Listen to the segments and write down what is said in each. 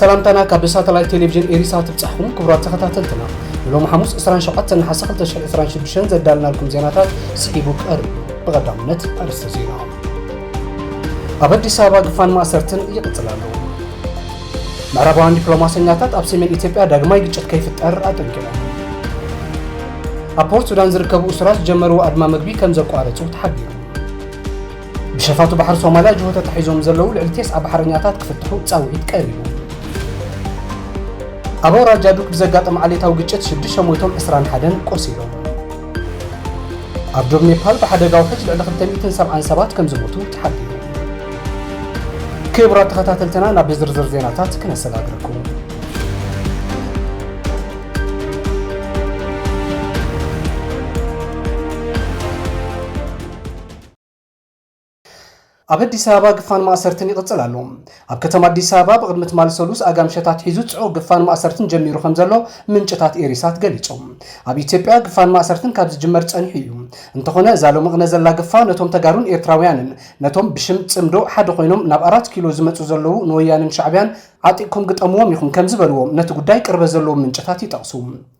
ሰላምታና ካብ ሳተላይት ቴሌቪዥን ኤሪሳት ይብጻሕኩም ክቡራት ተኸታተልትና። ንሎሚ ሓሙስ ዕስራን ሸውዓተን ነሓሰ ክልተ ሽሕን ዕስራን ሽዱሽተን ዘዳለናልኩም ዜናታት ስዒቡ ቀሪቡ። ብቐዳምነት ኣርእስተ ዜና። ኣብ ኣዲስ ኣበባ ግፋን ማእሰርትን ይቕጽል ኣሎ። ምዕራባውያን ዲፕሎማሰኛታት ኣብ ሰሜን ኢትዮጵያ ዳግማይ ግጭት ከይፍጠር ኣጠንቂቖም። ኣብ ፖርት ሱዳን ዝርከቡ እሱራት ዝጀመርዎ ኣድማ ምግቢ ከም ዘቋረጹ ተሓቢሩ። ብሸፋቱ ባሕሪ ሶማልያ ጅሆ ተታሒዞም ዘለዉ ልዕሊ ተስዓ ባሕረኛታት ክፍትሑ ጻውዒት ቀሪቡ። ኣብ ኣውራጃ ዱክ ብዘጋጠመ ዓሌታዊ ግጭት ሽዱሽተ ሞይቶም ዕስራን ሓደን ቆሲሎም። ኣብ ዶብ ኔፓል ብሓደጋ ውሕጅ ልዕሊ ክልተ ሚእትን ሰብዓን ሰባት ከም ዝሞቱ ተሓቢሩ። ክቡራት ተኸታተልትና ናብ ዝርዝር ዜናታት ክነሰጋግረኩም። ኣብ ኣዲስ ኣበባ ግፋን ማእሰርትን ይቕጽል ኣሎ። ኣብ ከተማ ኣዲስ ኣበባ ብቕድሚ ትማሊ ሰሉስ ኣጋ ምሸት ኣትሒዙ ጽዑቕ ግፋን ማእሰርትን ጀሚሩ ከም ዘሎ ምንጭታት ኤሪሳት ገሊጾም። ኣብ ኢትዮጵያ ግፋን ማእሰርትን ካብ ዝጅመር ጸኒሑ እዩ። እንተኾነ እዛ ሎሚ ቅነ ዘላ ግፋ ነቶም ተጋሩን ኤርትራውያንን ነቶም ብሽም ጽምዶ ሓደ ኮይኖም ናብ ኣራት ኪሎ ዝመጹ ዘለዉ ንወያንን ሻዕብያን ዓጢቕኩም ግጠምዎም ኢኹም ከም ዝበልዎም ነቲ ጉዳይ ቅርበት ዘለዎም ምንጭታት ይጠቕሱ።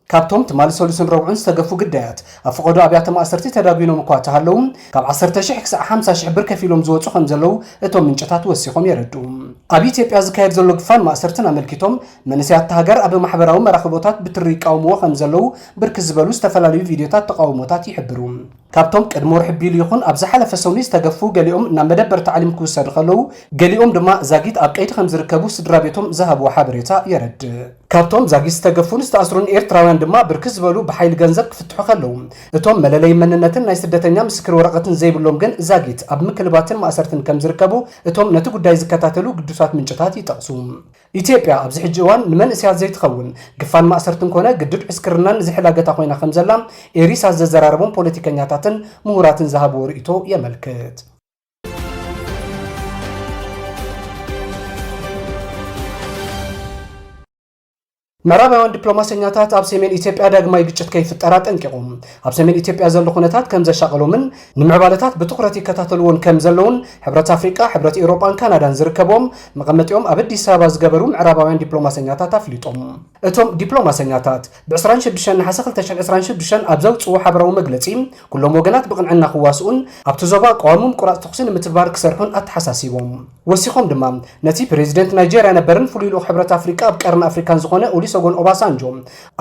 ካብቶም ትማሊ ሰሉስን ረቡዕን ዝተገፉ ግዳያት ኣብ ፈቐዶ ኣብያተ ማእሰርቲ ተዳጒኖም እኳ እንተሃለዉ፣ ካብ ዓሰርተ ሽሕ ክሳዕ ሓምሳ ሽሕ ብር ከፊሎም ዝወጹ ከም ዘለዉ እቶም ምንጭታት ወሲኾም የረድኡ። ኣብ ኢትዮጵያ ዝካየድ ዘሎ ግፋን ማእሰርትን ኣመልኪቶም መንእሰያት እታ ሃገር ኣብ ማሕበራዊ መራኽቦታት ብትሪ ይቃወምዎ ከም ዘለዉ ብርክት ዝበሉ ዝተፈላለዩ ቪድዮታት ተቓውሞታት ይሕብሩ። ካብቶም ቅድሚ ወርሒ ቢሉ ይኹን ኣብ ዝሓለፈ ሰሙን ዝተገፉ ገሊኦም ናብ መደበር ታዕሊም ክውሰዱ ከለዉ፣ ገሊኦም ድማ ዛጊት ኣብ ቀይዲ ከም ዝርከቡ ስድራ ቤቶም ዝሃብዎ ሓበሬታ የረድእ። ካብቶም ዛጊት ዝተገፉን ዝተኣስሩን ኤርትራውያን ድማ ብርክት ዝበሉ ብሓይሊ ገንዘብ ክፍትሑ ከለዉ፣ እቶም መለለይ መንነትን ናይ ስደተኛ ምስክር ወረቐትን ዘይብሎም ግን ዛጊት ኣብ ምክልባትን ማእሰርትን ከም ዝርከቡ እቶም ነቲ ጉዳይ ዝከታተሉ ግዱሳት ምንጭታት ይጠቕሱ። ኢትዮጵያ ኣብዚ ሕጂ እዋን ንመንእሰያት ዘይትኸውን ግፋን ማእሰርትን ኮነ ግዱድ ዕስክርናን ዝሕላገታ ኮይና ከም ዘላ ኤሪሳት ዘዘራረቦም ፖለቲከኛታትን ምሁራትን ዝሃብዎ ርእይቶ የመልክት። ምዕራባውያን ዲፕሎማሰኛታት ኣብ ሰሜን ኢትዮጵያ ዳግማይ ግጭት ከይፍጠር ኣጠንቂቖም። ኣብ ሰሜን ኢትዮጵያ ዘሎ ኩነታት ከም ዘሻቐሎምን ንምዕባለታት ብትኹረት ይከታተልዎን ከም ዘለውን ሕብረት ኣፍሪቃ፣ ሕብረት ኤውሮጳን ካናዳን ዝርከብዎም መቐመጢኦም ኣብ ኣዲስ ኣበባ ዝገበሩ ምዕራባውያን ዲፕሎማሰኛታት ኣፍሊጦም። እቶም ዲፕሎማሰኛታት ብዕስራን ሽዱሽተን ነሓሰ ክልተ ሽሕን ዕስራን ሽዱሽተን ኣብ ዘውፅዎ ሓበራዊ መግለፂ፣ ኩሎም ወገናት ብቕንዕና ክዋስኡን ኣብቲ ዞባ ቀዋሚ ምቁራፅ ተኹሲ ንምትግባር ክሰርሑን ኣተሓሳሲቦም። ወሲኾም ድማ፣ ነቲ ፕሬዚደንት ናይጄርያ ነበርን ፍሉይ ልኡኽ ሕብረት ኣፍሪቃ ኣብ ቀርኒ ኣፍሪካን ዝኾነ ኦሊሶጎን ኦባሳንጆ፣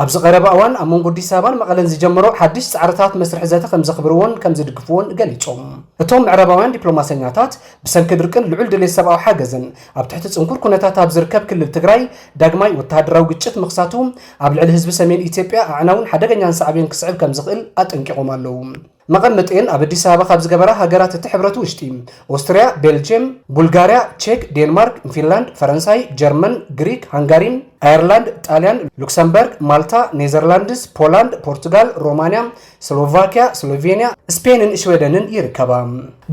ኣብዚ ቀረባ እዋን ኣብ መንጎ ኣዲስ ኣበባን መቐለን ዝጀመሮ ሓድሽ ጻዕርታት መስርሕ ዘተ ከም ዘኽብርዎን ከም ዝድግፍዎን ገሊጾም። እቶም ምዕራባውያን ዲፕሎማሰኛታት፣ ብሰንኪ ድርቅን ልዑል ድሌት ሰብኣዊ ሓገዝን ኣብ ትሕቲ ጽንኩር ኩነታት ኣብ ዝርከብ ክልል ትግራይ ዳግማይ ወተሃደራዊ ግጭት ምኽሳቱ፣ ኣብ ልዕሊ ህዝቢ ሰሜን ኢትዮጵያ ኣዕናውን ሓደገኛን ሳዕቤን ክስዕብ ከም ዝኽእል ኣጠንቂቖም ኣለዉ። መቐመጢኤን ኣብ ኣዲስ ኣበባ ካብ ዝገበራ ሃገራት እቲ ሕብረት ውሽጢ፣ ኦስትርያ፣ ቤልጅየም፣ ቡልጋርያ፣ ቼክ፣ ዴንማርክ፣ ፊንላንድ፣ ፈረንሳይ፣ ጀርመን፣ ግሪክ፣ ሃንጋሪን፣ ኣየርላንድ፣ ጣልያን፣ ሉክሰምበርግ፣ ማልታ፣ ኔዘርላንድስ፣ ፖላንድ፣ ፖርቱጋል፣ ሮማንያ፣ ስሎቫኪያ፣ ስሎቬንያ፣ ስፔንን ሽወደንን ይርከባ።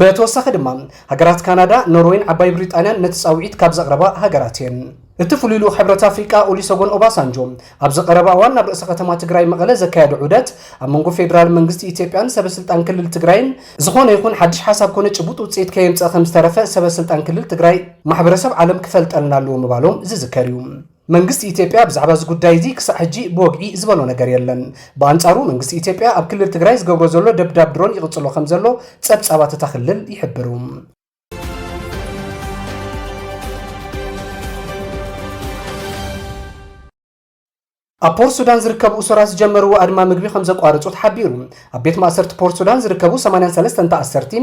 ብተወሳኺ ድማ፣ ሃገራት ካናዳ፣ ኖርዌይን ዓባይ ብሪጣንያን ነቲ ጻውዒት ካብ ዘቕረባ ሃገራት እየን። እቲ ፍሉይ ልኡኽ ሕብረት ኣፍሪቃ ኦሊሶጎን ኦባሳንጆ ኣብዚ ቀረባ እዋን ናብ ርእሰ ከተማ ትግራይ መቐለ ዘካየዶ ዑደት፣ ኣብ መንጎ ፌደራል መንግስቲ ኢትዮጵያን ሰበ ስልጣን ክልል ትግራይን ዝኾነ ይኹን ሓድሽ ሓሳብ ኮነ ጭቡጥ ውፅኢት ከየምፀአ ከም ዝተረፈ ሰበ ስልጣን ክልል ትግራይ ማሕበረሰብ ዓለም ክፈልጠልና ኣለዎ ምባሎም ዝዝከር እዩ። መንግስቲ ኢትዮጵያ ብዛዕባ እዚ ጉዳይ እዚ ክሳዕ ሕጂ ብወግዒ ዝበሎ ነገር የለን። ብኣንጻሩ መንግስቲ ኢትዮጵያ ኣብ ክልል ትግራይ ዝገብሮ ዘሎ ደብዳብ ድሮን ይቕጽሎ ከም ዘሎ ጸብጻባት እታ ክልል ይሕብሩ። ኣብ ፖርት ሱዳን ዝርከቡ እሱራት ዝጀመርዎ ኣድማ ምግቢ ከም ዘቋረጹ ተሓቢሩ። ኣብ ቤት ማእሰርቲ ፖርት ሱዳን ዝርከቡ ሰማንያን ሰለስተን ተኣሰርቲ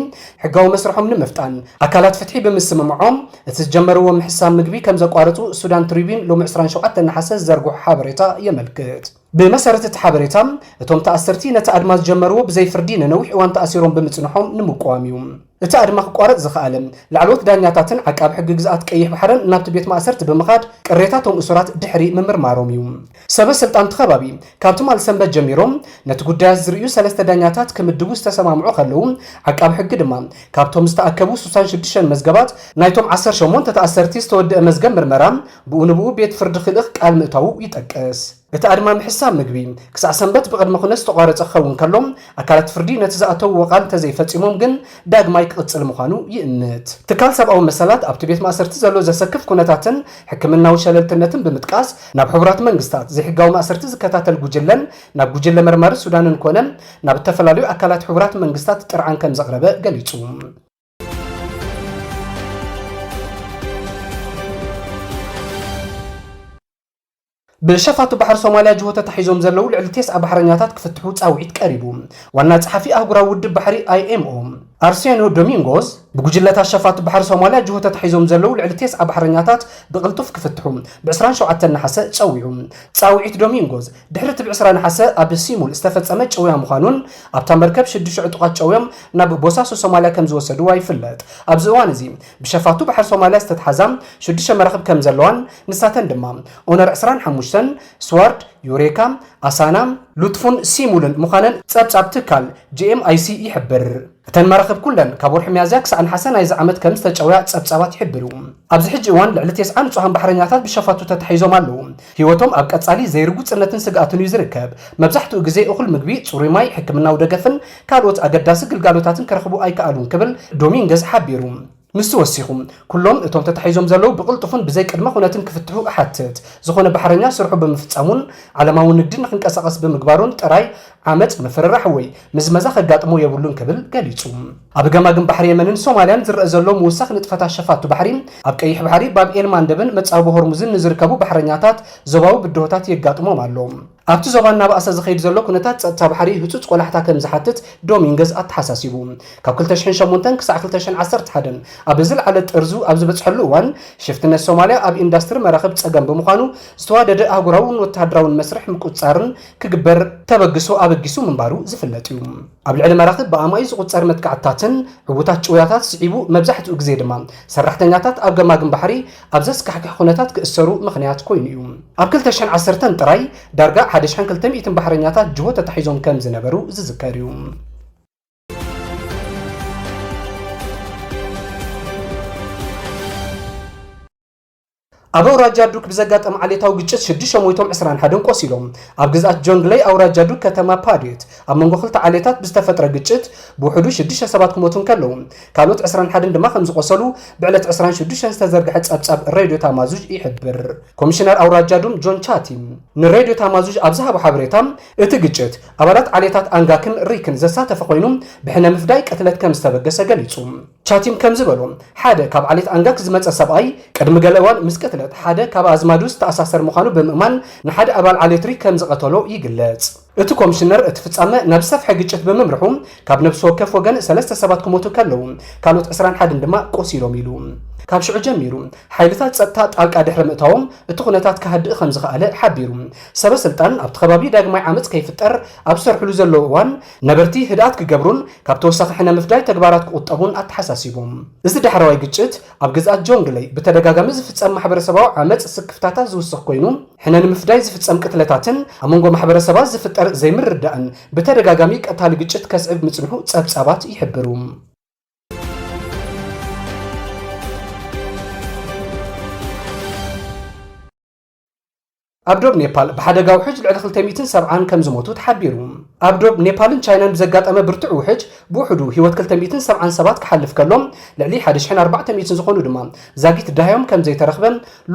ሕጋዊ መስርሖም ንምፍጣን ኣካላት ፍትሒ ብምስምምዖም እቲ ዝጀመርዎ ምሕሳብ ምግቢ ከም ዘቋረጹ ሱዳን ትሪቢን ሎሚ ዕስራን ሸውዓተን ነሓሰ ዝዘርግሖ ሓበሬታ የመልክት። ብመሰረት እቲ ሓበሬታ፣ እቶም ተኣሰርቲ ነቲ ኣድማ ዝጀመርዎ ብዘይ ፍርዲ ንነዊሕ እዋን ተኣሲሮም ብምጽንሖም ንምቅዋም እዩ። እቲ ኣድማ ክቋረጽ ዝኸኣለ፣ ላዕለዎት ዳኛታትን ዓቃቢ ሕጊ ግዝኣት ቀይሕ ባሕርን ናብቲ ቤት ማእሰርቲ ብምኻድ ቅሬታቶም እሱራት ድሕሪ ምምርማሮም እዩ። ሰበ ስልጣን እቲ ከባቢ፣ ካብ ትማል ሰንበት ጀሚሮም ነቲ ጉዳያት ዝርእዩ ሰለስተ ዳኛታት ክምድቡ ዝተሰማምዑ ከለዉ፣ ዓቃቢ ሕጊ ድማ ካብቶም ዝተኣከቡ ስሳን ሽዱሽተን መዝገባት ናይቶም ዓሰርተ ሸሞንተ ተኣሰርቲ ዝተወደአ መዝገብ ምርመራ ብኡ ንብኡ ቤት ፍርዲ ክልእኽ ቃል ምእታዉ ይጠቅስ። እቲ ኣድማ ምሕሳብ ምግቢ ክሳዕ ሰንበት ብቕድመ ኩነት ዝተቋረጸ ክኸውን ከሎ፣ ኣካላት ፍርዲ ነቲ ዝኣተውዎ ቃል እንተዘይፈጺሞም ግን ዳግማይ ክቕጽል ምዃኑ ይእምት። ትካል ሰብኣዊ መሰላት ኣብቲ ቤት ማእሰርቲ ዘሎ ዘሰክፍ ኩነታትን ሕክምናዊ ሸለልትነትን ብምጥቃስ፣ ናብ ሕቡራት መንግስታት ዘይሕጋዊ ማእሰርቲ ዝከታተል ጉጅለን ናብ ጉጅለ መርማሪ ሱዳንን ኮነ ናብ ዝተፈላለዩ ኣካላት ሕቡራት መንግስታት ጥርዓን ከም ዘቕረበ ገሊጹ። ብሸፋቱ ባሕሪ ሶማልያ ጅሆ ተታሒዞም ዘለዉ ልዕሊ ተስዓ ባሕረኛታት ክፍትሑ ጻውዒት ቀሪቡ። ዋና ጸሓፊ ኣህጉራዊ ውድብ ባሕሪ ኣይ ኤም ኦ ኣርሴኖ ዶሚንጎዝ፣ ብጉጅለታት ሸፋቱ ባሕሪ ሶማልያ ጅሆ ተታሒዞም ዘለዉ ልዕሊ ተስዓ ባሕረኛታት ብቕልጡፍ ክፍትሑ ብ ዕስራን ሸውዓተን ነሓሰ ጸዊዑ። ጻውዒት ዶሚንጎዝ ድሕሪ እቲ ብ ዕስራ ነሓሰ ኣብ ሲሙል ዝተፈጸመ ጨውያ ምዃኑን፣ ኣብታ መርከብ ሽዱሽተ ዕጡቓት ጨውዮም ናብ ቦሳሶ ሶማልያ ከም ዝወሰድዋ ይፍለጥ። ኣብዚ እዋን እዚ ብሸፋቱ ባሕሪ ሶማልያ ዝተትሓዛ ሽዱሽተ መራኽብ ከም ዘለዋን፣ ንሳተን ድማ ኦነር ዕስራን ሓሙሽተን፣ ስዋርድ፣ ዩሬካ፣ ኣሳና፣ ሉትፉን ሲሙልን ምዃነን ጸብጻብ ትካል ጂ ኤም ኣይ ሲ ይሕብር። እተን መራኽብ ኩለን ካብ ወርሒ ሚያዝያ ክሳዕ ነሓሰ ናይዚ ዓመት ከም ዝተጨውያ ጸብጻባት ይሕብሩ። ኣብዚ ሕጂ እዋን ልዕሊ ተስዓ ንጹሃን ባሕረኛታት ብሸፋቱ ተታሒዞም ኣለዉ። ህይወቶም ኣብ ቀጻሊ ዘይርጉጽነትን ስግኣትን እዩ ዝርከብ። መብዛሕትኡ ግዜ እኹል ምግቢ፣ ጽሩይ ማይ፣ ሕክምናዊ ደገፍን ካልኦት ኣገዳሲ ግልጋሎታትን ክረኽቡ ኣይከኣሉን ክብል ዶሚንገዝ ሓቢሩ። ንሱ ወሲኹ፣ ኩሎም እቶም ተታሒዞም ዘለዉ ብቕልጡፍን ብዘይ ቅድመ ኩነትን ክፍትሑ እሓትት። ዝኾነ ባሕረኛ ስርሑ ብምፍጻሙን ዓለማዊ ንግዲ ንኽንቀሳቐስ ብምግባሩን ጥራይ ዓመጽ፣ ምፍርራሕ ወይ ምዝመዛ ከጋጥሞ የብሉን ክብል ገሊጹ። ኣብ ገማግም ባሕሪ የመንን ሶማልያን ዝረአ ዘሎ ምውሳኽ ንጥፈታት ሸፋቱ ባሕሪ፣ ኣብ ቀይሕ ባሕሪ፣ ባብ ኤል ማንደብን መጻወቢ ሆርሙዝን ንዝርከቡ ባሕረኛታት ዞባዊ ብድሆታት የጋጥሞም ኣሎ። ኣብቲ ዞባ እናበኣሰ ዝኸይድ ዘሎ ኩነታት ጸጥታ ባሕሪ ህጹጽ ቆላሕታ ከም ዝሓትት ዶሚንገዝ ኣተሓሳሲቡ። ካብ ክልተ ሽሕን ሸሞንተን ክሳዕ ክልተ ሽሕን ዓሰርተ ሓደን ኣብ ዝለዓለ ጥርዙ ኣብ ዝበጽሐሉ እዋን፣ ሽፍትነት ሶማልያ ኣብ ኢንዳስትሪ መራኽብ ጸገም ብምዃኑ፣ ዝተዋደደ ኣህጉራውን ወተሃደራውን መስርሕ ምቁጽጻርን ክግበር ተበግሶ ኣበጊሱ ምንባሩ ዝፍለጥ እዩ። ኣብ ልዕሊ መራኽብ ብኣማኢት ዝቑጸር መጥቃዕትታትን ዕዉታት ጭውያታት ስዒቡ፣ መብዛሕትኡ ግዜ ድማ ሰራሕተኛታት ኣብ ገማግም ባሕሪ ኣብ ዘስካሕክሕ ኩነታት ክእሰሩ ምኽንያት ኮይኑ እዩ። ኣብ ክልተ ሽሕን ዓሰርተን ጥራይ ዳርጋ ሓደ ሽሕን ክልተ ሚእትን ባሕረኛታት ጅሆ ተታሒዞም ከም ዝነበሩ ዝዝከር እዩ። ኣብ ኣውራጃ ዱክ ብዘጋጠመ ዓሌታዊ ግጭት ሽዱሽተ ሞይቶም ዕስራን ሓደን ቆሲሎም። ኣብ ግዝኣት ጆንግለይ ኣውራጃ ዱክ ከተማ ፓዴት ኣብ መንጎ ክልተ ዓሌታት ብዝተፈጥረ ግጭት ብውሕዱ ሽዱሽተ ሰባት ክሞቱ እንከለዉ፣ ካልኦት ዕስራን ሓደን ድማ ከም ዝቆሰሉ ብዕለት ዕስራን ሽዱሽተን ዝተዘርግሐ ጸብጻብ ሬድዮ ታማዙጅ ይሕብር። ኮሚሽነር ኣውራጃ ዱም ጆን ቻቲም ንሬድዮ ታማዙጅ ኣብ ዝሃቦ ሓበሬታ፣ እቲ ግጭት ኣባላት ዓሌታት ኣንጋክን ሪክን ዘሳተፈ ኮይኑ፣ ብሕነ ምፍዳይ ቅትለት ከም ዝተበገሰ ገሊጹ። ቻቲም ከም ዝበሎ፣ ሓደ ካብ ዓሌት ኣንጋክ ዝመጸ ሰብኣይ ቅድሚ ገለ እዋን ምስ ቅትለት ሓደ ካብ ኣዝማዱ ዝተኣሳሰር ምዃኑ ብምእማን፣ ንሓደ ኣባል ዓሌት ሪክ ከም ዝቐተሎ ይግለጽ። እቲ ኮሚሽነር፣ እቲ ፍጻመ ናብ ዝሰፍሐ ግጭት ብምምርሑ፣ ካብ ነብሲ ወከፍ ወገን ሰለስተ ሰባት ክሞቱ ከለዉ፣ ካልኦት ዕስራን ሓደን ድማ ቆሲሎም ኢሉ። ካብ ሽዑ ጀሚሩ፣ ሓይልታት ጸጥታ ጣልቃ ድሕሪ ምእታዎም፣ እቲ ኩነታት ክሃድእ ከም ዝኸኣለ ሓቢሩ። ሰበ ስልጣን ኣብቲ ከባቢ ዳግማይ ዓመጽ ከይፍጠር ኣብ ዝሰርሕሉ ዘለዉ እዋን፣ ነበርቲ ህድኣት ክገብሩን ካብ ተወሳኺ ሕነ ምፍዳይ ተግባራት ክቑጠቡን ኣተሓሳሲቦም። እዚ ዳሕረዋይ ግጭት ኣብ ግዝኣት ጆንግለይ ብተደጋጋሚ ዝፍጸም ማሕበረሰባዊ ዓመጽ ስክፍታታት ዝውስኽ ኮይኑ፣ ሕነ ንምፍዳይ ዝፍጸም ቅትለታትን ኣብ መንጎ ማሕበረሰባት ዝፍጠር ዘይምርድዳእን ብተደጋጋሚ ቀታሊ ግጭት ከስዕብ ምጽንሑ ጸብጻባት ይሕብሩ። ኣብ ዶብ ኔፓል ብሓደጋ ውሕጅ ልዕሊ ክልተ ሚእትን ሰብዓን ከም ዝሞቱ ተሓቢሩ። ኣብ ዶብ ኔፓልን ቻይናን ብዘጋጠመ ብርቱዕ ውሕጅ ብውሕዱ ህይወት ክልተ ሚእትን ሰብዓን ሰባት ክሓልፍ ከሎ፣ ልዕሊ ሓደ ሽሕን ኣርባዕተ ሚእትን ዝኾኑ ድማ ዛጊት ደሃዮም ከም ዘይተረኽበ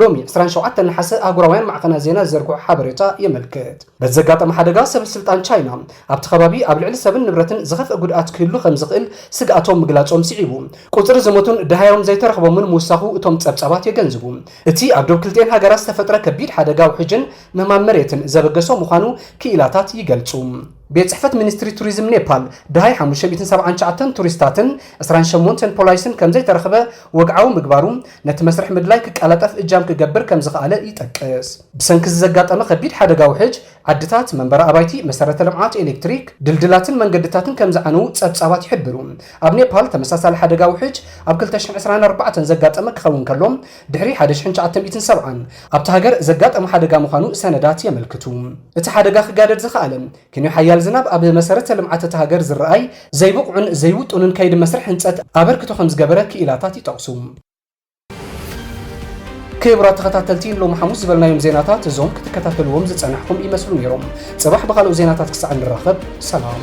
ሎሚ ዕስራን ሸውዓተን ነሓሰ ኣህጉራውያን ማዕኸናት ዜና ዝዘርግሖ ሓበሬታ የመልክት። በቲ ዘጋጠመ ሓደጋ ሰብ ስልጣን ቻይና ኣብቲ ከባቢ ኣብ ልዕሊ ሰብን ንብረትን ዝኸፍአ ጉድኣት ክህሉ ከም ዝኽእል ስግኣቶም ምግላጾም ስዒቡ፣ ቁጽሪ ዝሞቱን ደሃዮም ዘይተረኽቦምን ምውሳኹ እቶም ጸብጻባት የገንዝቡ። እቲ ኣብ ዶብ ክልቲኤን ሃገራት ዝተፈጥረ ከቢድ ሓደጋ ውሕጅን ምህማም መሬትን ዘበገሶ ምዃኑ ክኢላታት ይገልጹ። ቤት ጽሕፈት ሚኒስትሪ ቱሪዝም ኔፓል፣ ደሃይ ሓሙሽተ ሚእትን ሰብዓን ትሽዓተን ቱሪስታትን ዕስራን ሸሞንተን ፖላይስን ከም ዘይተረኽበ ወግዓዊ ምግባሩ፣ ነቲ መስርሕ ምድላይ ክቀላጠፍ እጃም ክገብር ከም ዝኸኣለ ይጠቅስ። ብሰንኪ እዚ ዘጋጠመ ከቢድ ሓደጋ ውሕጅ፣ ዓድታት፣ መንበሪ ኣባይቲ፣ መሰረተ ልምዓት ኤሌክትሪክ፣ ድልድላትን መንገድታትን ከም ዝዓነዉ ጸብጻባት ይሕብሩ። ኣብ ኔፓል ተመሳሳሊ ሓደጋ ውሕጅ ኣብ ክልተ ሽሕን ዕስራን ኣርባዕተን ዘጋጠመ ክኸውን ከሎ፣ ድሕሪ ሓደ ሽሕን ትሽዓተ ሚእትን ሰብዓን ኣብታ ሃገር ዘጋጠመ ሓደጋ ምዃኑ ሰነዳት የመልክቱ። እቲ ሓደጋ ክጋደድ ዝኸኣለ፣ ክንዮ ሓያል ዝናብ ኣብ መሰረተ ልምዓት እታ ሃገር ዝረኣይ ዘይብቑዕን ዘይውጡንን ከይዲ መስርሕ ህንጸት ኣበርክቶ ከም ዝገበረ ክኢላታት ይጠቕሱ። ክቡራት ተኸታተልቲ፣ ሎሚ ሓሙስ ዝበልናዮም ዜናታት እዞም ክትከታተልዎም ዝጸናሕኩም ይመስሉ ነይሮም። ጽባሕ ብኻልኦት ዜናታት ክሳዕ እንራኸብ፣ ሰላም።